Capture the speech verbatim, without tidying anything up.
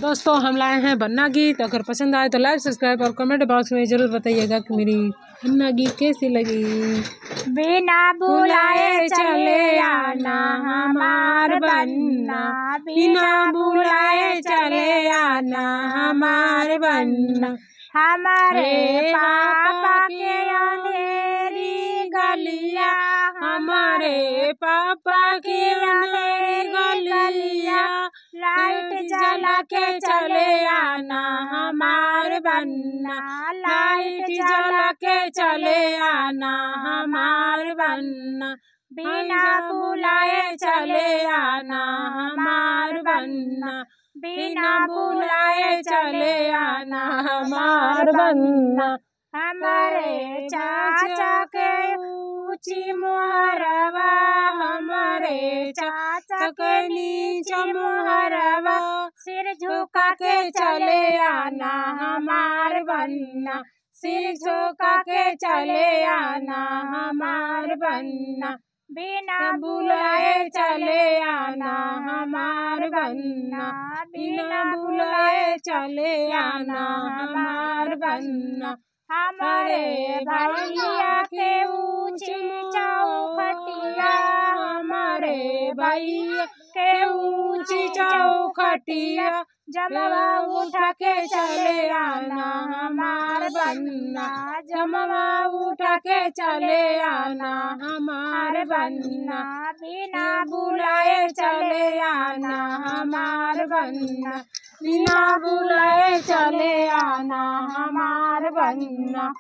दोस्तों, हम लाए हैं बन्ना गीत। अगर पसंद आए तो like, subscribe और comment box में जरूर बताइएगा कि मेरी बन्ना गीत कैसी लगी। बिना बुलाए चले आना हमार बन्ना, बिना बुलाए चले आना हमार बन्ना। हमारे पापा के अंधेरी गलिया, हमारे पापा के अंधेरी गलिया, लाइट जला के चले आना हमार बन्ना, लाइट जला के चले आना हमार बन्ना। बिना बुलाए चले आना हमार बन्ना, बिना बुलाए चले आना हमार बन्ना। हमारे चाचा के ऊँची मोहरवा, हमारे चाचा के नीचे मोहरवा, सिर झुका के चले आना हमार बन्ना, सिर झुका के चले आना हमार बन्ना। बिना बुलाए चले आना हमार बन्ना, बिना बुलाए चले आना हमार बन्ना। हमारे भैया के ऊँची चौखटिया, हमारे भैया के ऊँची चौखटिया, जमवा उठा के चले आना हमार बन्ना, जमवा उठा के चले आना हमार बन्ना। बिना बुलाए चले आना हमार बन्ना, बिना बुलाए चले आना हमार बन्ना।